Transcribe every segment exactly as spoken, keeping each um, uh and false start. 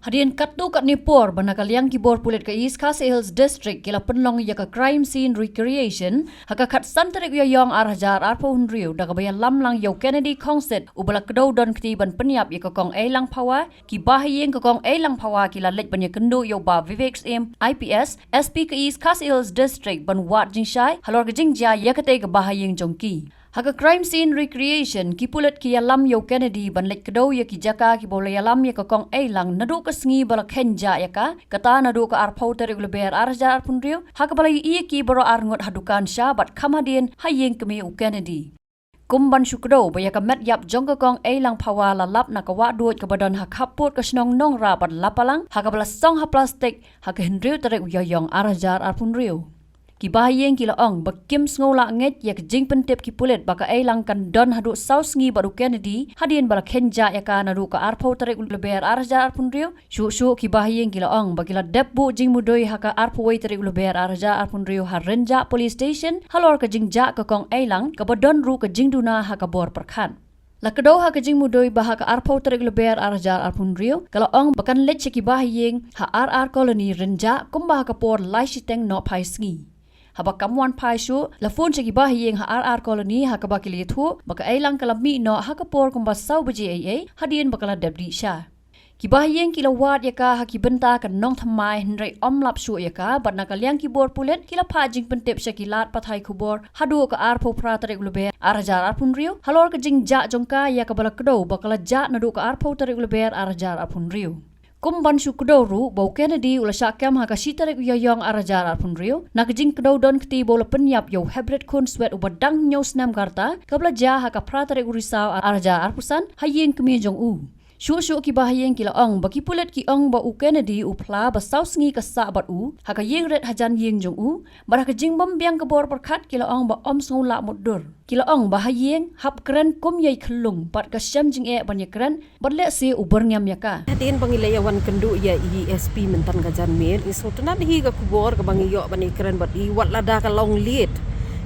Hadien katto katne por ba na ka liang ki bor pulit ka East Khasi Hills District ki la pynlong ïa ka crime scene recreation ha ka khatsan tarik u Ïaïong ar hajar arphew hynriew da kaba ïalam lang ïa u Kennedy Khongsit uba la kdew don kti ban pynïap ïa ka Kong Eilang Phawa, ki bahaïing ka Kong Eilang Phawa ki la leit ban ïakynduh ïa u Bah Vivek Syiem, I P S, S P ka East Khasi Hills District ban wad jingshai halor ka jingjia ïa katei ka bahaïing jong ki. Ha ka crime scene recreation, ki pulit ki ïalam ïa u Kennedy ban leit kdew ïa ki jaka kiba u la ïalam ïa ka Kong Eilang naduh ka sngi ba la khein jah ïa ka, kata naduh ka arphew tarik u Lber ar hajar arphew hynriew, ha kaba la ïohi ïa ki baroh arngut ha dukan sha bad kham hadien ha ïing kmie u Kennedy. Kum ban shu kdew ba ïa ka met ïap jong ka Kong Eilang Phawa la lap na ka wah duid kaba don ha khappud ka shnong Nongrah bad la palang, ha kaba la song ha plastik ha ka hynriew tarik u Ïaïong ar hajar arphew hynriew. Ki bahaïing ki la ong ba kim sngew lah ngeit ïa ka jingpyntip ki pulit ba ka Eilang kan don haduh saw sngi bad u Kennedy hadien ba la khein jah ïa ka naduh ka arphew tarik u Lber ar hajar arphew hynriew. Shuh shuh ki bahaïing ki la ong ba ki la dep buh jingmudui ha ka arphew wei tarik u Lber ar hajar arphew hynriew ha Rynjah Police Station halor ka jingjah ka Kong Eilang kaba don ruh ka jingduna ha ka bor pyrkhat. La kdew ha ka jingmudui ba ha ka arphew tarik u Lber ar hajar arphew hynriew ka la ong ba kan leit sha ki bahaïing ha R R Colony Rynjah kumba ha ka por lai shiteng nohphai sngi. Haba kam wan phai shuh, la phone sha ki bahaïing ha R R Colony ha kaba ki la ïathuh ba ka Eilang ka la mih noh ha ka por kumba saw baje eiei hadien ba ka la dep dih sha. Ki bahaïing ki la wad ïa ka ha ki bynta ka nongthymmai hynrei ym lap shuh ïa ka bad na ka liang ki bor pulit ki la phah jingpyntip sha ki lad pathai khubor haduh ka arphew phra tarik u Lber ar hajar arphew hynriew halor ka jingjah jong ka ïa kaba la kdew ba ka la jah naduh ka arphew tarik u Lber ar hajar arphew hynriew. Kum ban shu kdew ruh ba u Kennedy u la shah kem ha ka shi tarik u Ïaïong ar hajar arphew hynriew, na ka jingkdew don kti ba u la pynïap ïa u Hebrit Khunswet uba dang hynñiew snem ka rta kaba la jia ha ka phra tarik u Risaw ar hajar arphew san ha ïing kmie jong u. Shuh shuh ki bahaïing ki la ong ba ki pulit ki ong ba u Kennedy u phla ba saw sngi ka sah bad u ha ka ïing rit hajan ïing jong u, bad ha ka jingbym biang ka bor pyrkhat ki la ong ba ym sngew lah mutdur. Ki la ong ba ha ïing hap kren kum ïa i khyllung bad ka shem jingeh ban ïakren bad lehse u byrngem ïa ka. Hadien ba ngi la ïa wan kynduh ïa i S P mynta ka janmiet, ngi sngewtynnat hi ka khubor kaba ngi ïoh ban ïakren bad i, wat lada ka long late.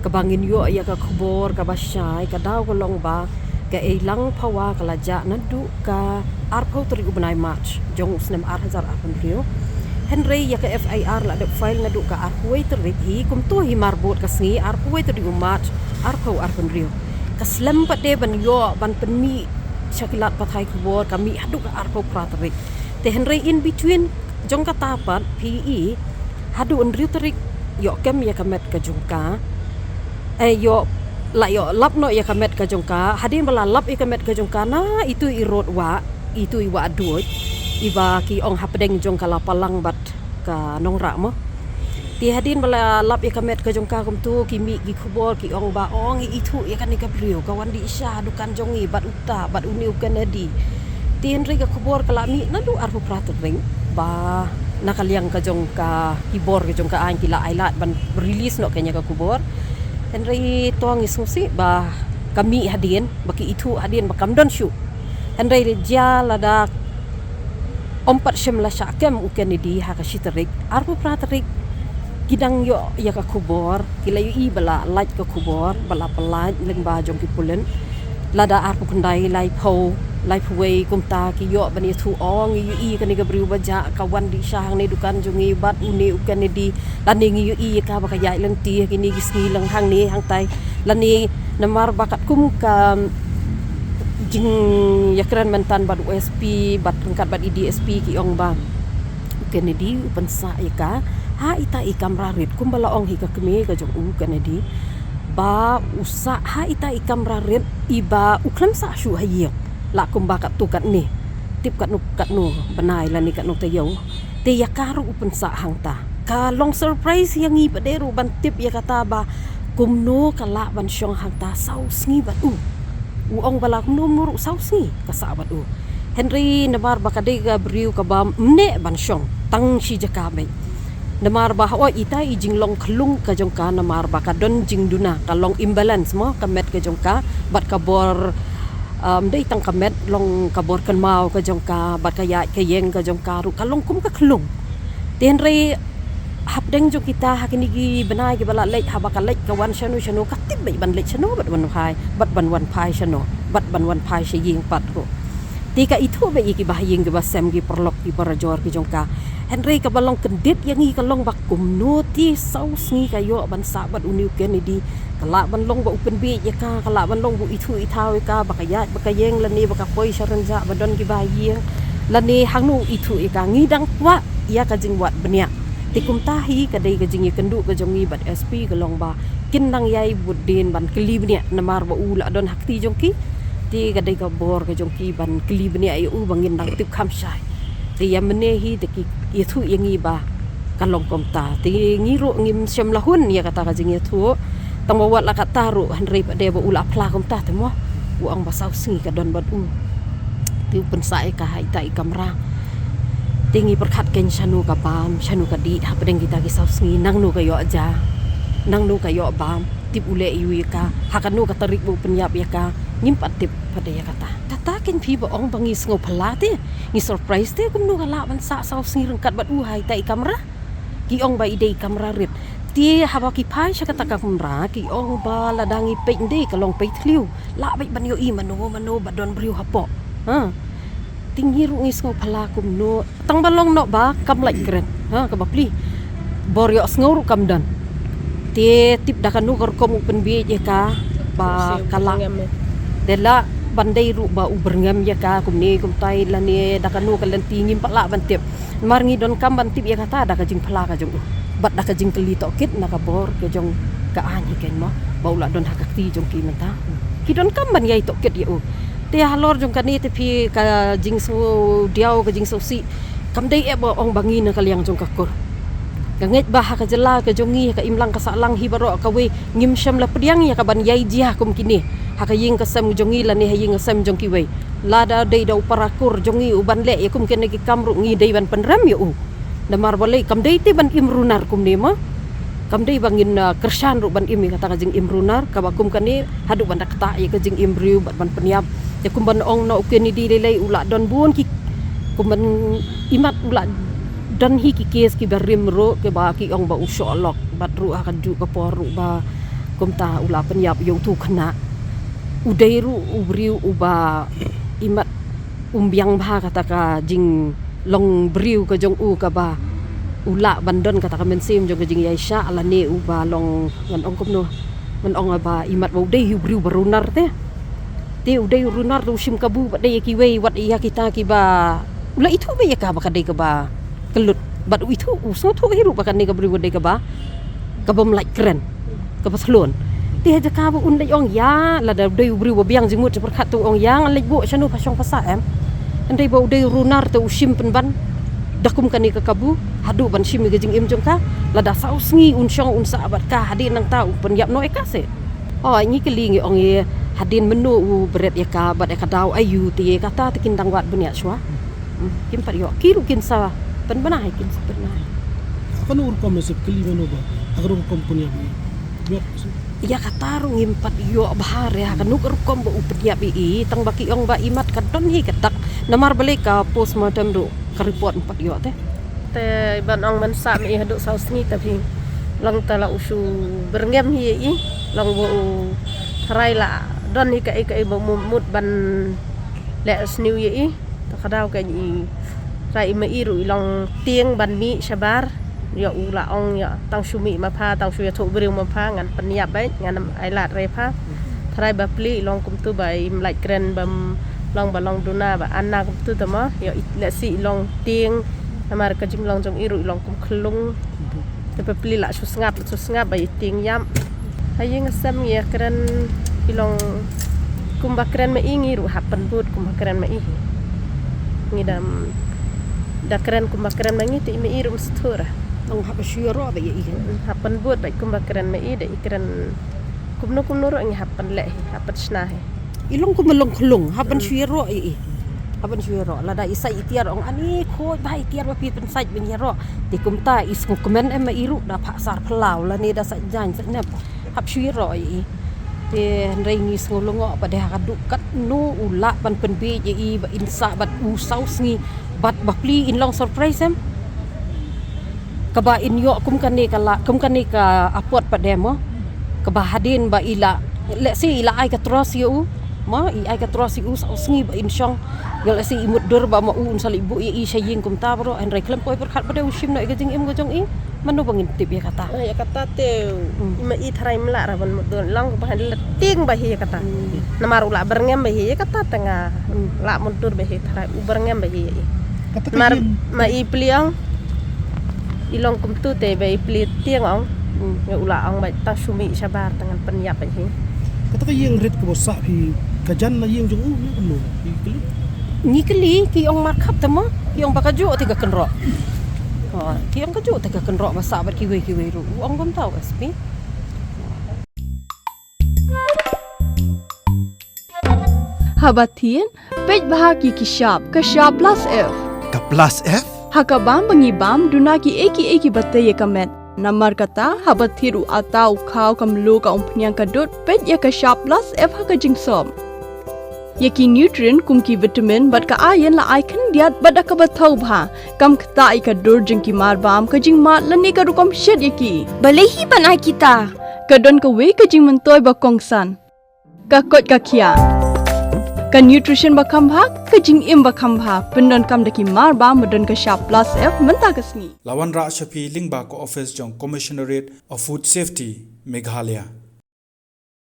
Kaba ngin ïoh ïa ka khubor kaba shai, ka daw ka long ba ka Eilang Phawa ka la jah naduh ka arphew tarik u bnai March jong u snem ar hajar arphew hynriew. Hynrei ïa ka F I R la dep file naduh ka arphew wei tarik hi, kumto hi marbud ka sngi arphew wei tarik u March arphew arphew hynriew. Ka slem pat de ban ïoh ban pynmih sha ki lad pathai khubor ka mih haduh ka arphew phra tarik. Te hynrei in between jong kata pat phi i haduh hynriew tarik ïoh kem ïa ka met ka jong ka. Eh, ïoh, la ïoh lap noh ïa ka met ka jong ka. Hadien ba la lap ïa ka met ka jong ka na itu i rud wah, itu i wah duid, iba ki ong hapdeng jong ka la palang bad ka Nongrah mo. Te hadien ba la lap ïa ka met ka jong ka kumto, ki mih ki khubor ki ong ba ong i ithuh ïa kane ka briew ka wan dih sha dukan jong ngi bad uta bad une u Kennedy. Te hynrei ka khubor ka la mih naduh arphew phra tarik ba na ka liang ka jong ka, ki bor ka jong ka aiñ ki la ailad ban release noh kane ka khubor. Hynrei to ngi sngewsih ba ka mih hadien, ba ki ithuh hadien ba kam don shuh. Hynrei jia lada ym pat shym la shah kem u Kennedy ha ka shi tarik, arphew phra tarik ki dang ïoh ïa ka khubor, ki la ïohi ba la lait ka khubor, ba la pyllait lyngba jong ki pulit. Lada arphew khyndai, laiphew, laiphew wei kumta ki ïoh ban ïathuh, ong ngi ïohi kane ka briew ba jah ka wan dih sha hangne dukan jong ngi bad une u Kennedy, lane ngi ïohi ïa ka ba ka ïaid lynti ha kine ki sngi lang hangne hangtai, lane namar ba katkum ka jingïakren mynta bad u S P bad ryngkat bad i D S P ki ong ba u Kennedy u pynsah ïa ka ha ita i kamra rit, kumba la ong hi ka kmie ka jong u Kennedy ba u sah ha ita i kamra rit iba u khlem sah shuh ha ïing. La kumba katto katne, tip katno katno bnai lane katno taïew. Te ïa ka ruh u pynsah hangta. Ka long surprise ïa ngi pat de ruh ban tip ïa kata ba kumno ka lah ban shong hangta saw sngi bad u. U ong ba la kumno mur u saw sngi ka sah bad u. Hynrei namar ba ka dei ka briew kaba ym neh ban shong tang shi jaka beit. Namar ba hooid ita i jinglong khyllung ka jong ka namar ba ka don jingduna, ka long imbalance mo, ka met ka jong ka bad ka bor, um, dei tang ka met, long ka bor kynmaw ka jong ka bad ka ïaid ka ïeng ka jong ka ruh ka long kum ka khyllung. Te hynrei hapdeng jong kita ha kine ki bnai kiba la leit, haba ka leit ka wan shano shano, ka tip beit ban leit shano bad wan phai, bad ban wan phai shano, bad ban wan phai sha ïing pat ruh. Te ka ithuh beit ïa ki bahaïing ki basem ki paralok ki barajor ki jong ka. Hynrei kaba long kyndit ïa ngi ka long ba kumno te saw sngi ka ïoh ban sah bad une u Kennedy. Ka lah ban long ba u pynbieit ïa ka, ka lah ban long ba u ithuh ithaw ïa ka, ba ka ïaid ba ka ïeng lane ba ka poi sha rynjah ba don ki bahaïing. Lane hangno u ithuh ïa ka, ngi dang kwah ïa ka jingwad bniah. Te kumta hi ka dei ka jingïakynduh ka jong ngi bad S P ka long ba kin nang ïai bud dien ban kylli bniah namar ba u la don ha kti jong ki. Te ka dei ka bor ka jong ki ban kylli bniah ïa u ba ngin nang tip kham shai. Te ïa mynne hi te ki ïathuh ïa ngi ba ka long kumta. Te ngi ruh ngim shym la hun ïa kata ka jingïathuh. Tang ba wat la katta ruh hynrei pat de ba u la phla kumta te mo. U ong ba saw sngi ka don bad u. Te u pynsah ïa ka ha ita i kamra. Te ngi pyrkhat kein shano ka bam, shano ka dih, hapdeng kita ki saw sngi, nangno ka ïoh ja, nangno ka ïoh bam, tip u leh ïa u ïa ka, ha kano ka tarik ba u pynïap ïa ka, ngim pat tip pat de ïa kata. Kata kein phi ba ong ba ngi sngew phylla te, ngi surprise te, kumno ka lah ban sah saw sngi ryngkat bad u ha ita i kamra. Ki ong ba i dei i kamra rit. Te haba ki phai sha kata ka kamra, ki ong ba lada ngi peit ndei ka long peit thliew. Lah beit ban ïohi mano mano ba don briew hapoh. Ha. Te ngi ruh ngi sngew phylla kumno. Tang ba long noh ba kam lait kren. Ha, kaba plie. Bor ïohsngew ruh kam don. Te tip da kano ka rukom u pynbieit ïa ka ba ka lah. Te lah ban dei ruh ba u byrngem ïa ka kumne kumtai lane da kano ka lynti ngim pat lah ban tip. Namar ngi donkam ban tip ïa kata da ka jingphylla ka jong u. Bad da ka jingkylli tohkit na ka bor ka jong ka aiñ hi kein mo. Ba u la don ha ka kti jong ki mynta. Ki donkam ban ïai tohkit ïa u. Te halor jong kane te phi ka jingsngewdiaw ka jingsngewsih. Kam dei eh ba ong ba ngi na ka liang jong ka kur. Ka ngeit ba ha ka jylla ka jong ngi ha ka imlang ka sahlang hi baroh kawei ngim shym la pdiang ïa ka ban ïai jia kum kine. Ha ka ïing ka sem jong ngi lane ha ïing ka sem jong kiwei. Lada dei da u para kur jong ngi u ban leh ïa kum kine ki kam ruh ngi dei ban pynrem ïa u. Namar balei kam dei te ban im runar kumne mo. Kam dei ba ngin, ah, kyrshan ruh ban im ïa kata ka jingim runar kaba kum kane haduh ban da ktah ïa ka jingim briew bad ban pynïap. Te kum ban ong na u Kennedy lei lei u la don bun ki kum ban imat u la don hi ki kes kiba rim ruh kiba ki ong ba u shoh lok bad ruh ha kajuh ka por ruh ba kumta u la pynïap ïa utu u khynnah. U dei ruh u briew uba imat um biang bha kata ka jinglong briew ka jong u kaba u lah ban don kata ka mynsiem jong ka jingïaishah lane uba long ngan ong kumno ngan ong ba imat ba u dei hi u briew ba runar te. Te u dei u runar te u shim kabu ba dei ïa kiwei wat ïa kita kiba u la ithuh ba ïa ka ba ka dei kaba kyllut bad u ithuh u sngewthuh hi ruh ba kane ka briew ka dei kaba ka bym lait kren kaba thlun. Te ha jaka ba un leit ong ïa lada dei u briew ba biang jingmut te pyrkhat te u ong ïa ngan leit buh shano pha shong pha sah em. Hynrei ba u dei u runar te u shim pynban da kum kane ka kabu haduh ban shim ïa ka jingim jong ka. Lada saw sngi un shong un sah bad ka hadien nangta u pynïap noh ïa ka se. Hooid ngi kylli ngi ong ïa hadien mynno u bret ïa ka bad ïa ka daw aïu te ïa kata te kin dang wad bniah shuwa. Hmm, kin pat ïoh ki ruh kin sa pynbna hi kin sa pynbna hi. Ha kano rukom sep kylli mano ba ha kano rukom pynïap ïa i. Ïa kata ruh ngim pat ïoh bha re ha kano rukom ba u pynïap ïa i tang ba ki ong ba imat ka don hi ka dak namar balei ka postmortem ruh ka report ngim pat ïoh te. Te ban ong ban sah ma i haduh saw sngi te phi long te la u shu byrngem hi ïa i long ba u trai la don hi kaei kaei ba mut ban leh sniew ïa i. Te ka daw ka i trai i ma i ruh i long tieng ban mih shabar ïa u la ong ïa tang shu mih ma pha tang shu ïathuh briew ma pha ngan pynïap beit ngan ai lad re pha. Trai ba pli i long kumtu ba im lait kren bam long ba long duna ba ana kumtu te ma ïa i leh si i long tieng. Namar ka jinglong jong i ruh i long kum khlung. Te ba pli la shu sngap shu sngap ba i tieng ïap. Ha ïing ha sem ngi ïa kren i long kumba kren ma i ngi ruh hap pynbud kumba kren ma i. Ngi dam da kren kumba kren ma ngi te i ma i ruh mstur. Long hap shu ïaroh ba ïa i. Hap pynbud ba kumba kren ma i da i kren kumno kumno ruh ngi hap pynleh hi hap pynshna hi. I long kumba long khlung hap ban shu ïaroh ïa i. Hap ban shu ïaroh lada i sait i tiar ong ani khoi ba i tiar ba phi pynsait ban ïaroh. Te kumta i sngewkmen em ma i ruh da phah sar phlaw lane da sait jaiñ sait nep. Hap shu ïaroh ïa i. Te hynrei ngi sngew lyngngoh ba dei ha ka duk katno u lah ban pynbieit ïa i ba in sah bad u saw sngi bad ba pli in long surprise em. Kaba in ïoh kum kane ka la kum kane ka apot pat de mo. Kaba hadien ba i la leh si i la ai ka trust ïa u. Ma i ai ka tros ïa u sa u sngi ba in shong. Ngal asi i mutdur ba ma u un sa leit buh ïa i sha ïing kumta baroh, hynrei khlem poi pyrkhat ba dei u shim noh ïa ka jingim ka jong i. Mano ba ngin tip ïa kata? Ïa kata te, ma i tharai mlah ra ban mutdur long ba han la tieng ba hi ïa kata. Namar u lah byrngem ba hi ïa kata te nga lah mutdur ba hi tharai u byrngem ba hi ïa i. Mar ma i plie ong i long kumtu te ba i plie tieng ong. Nga u lah ong ba tang shu mih shabar te ngan pynïap ba hi. Kata ka ïing rit kaba sah phi ka jan na ïing jong u ne kumno? Phi kylli? Ngi kylli ki ong markhap te mo, ki ong ba kajuh te ka kynroh. Ki ong kajuh te ka kynroh ba sah bad kiwei kiwei ruh. U ong kumta u S P. Haba thied, peit bha ki ki shap, ka shap plus F. Ka plus F? Ha ka bam ba ngi bam, duna ki ei ki ei kiba tei ïa ka met. Namar kata, haba thied u atta u khaw ka mluh ka umphniang ka dud, peit ïa ka shap plus F ha ka jingsop. Ïa ki nutrient kum ki vitamin bad ka iron la ai khyndiat bad da kaba thaw bha. Kam ktah ïa ka dur jong ki mar bam, ka jingmad lane ka rukom shet ïa ki. Balei hi ban ai kita? Ka don kawei ka jingmyntoi ba kongsan. Ka koit ka khiah. Ka nutrition ba kham bha, ka jingim ba kham bha. Pyndonkam da ki mar bam ba don ka shap plus F mynta ka sngi. La wanrah sha phi lyngba ka office jong Commissionerate of Food Safety, Meghalaya.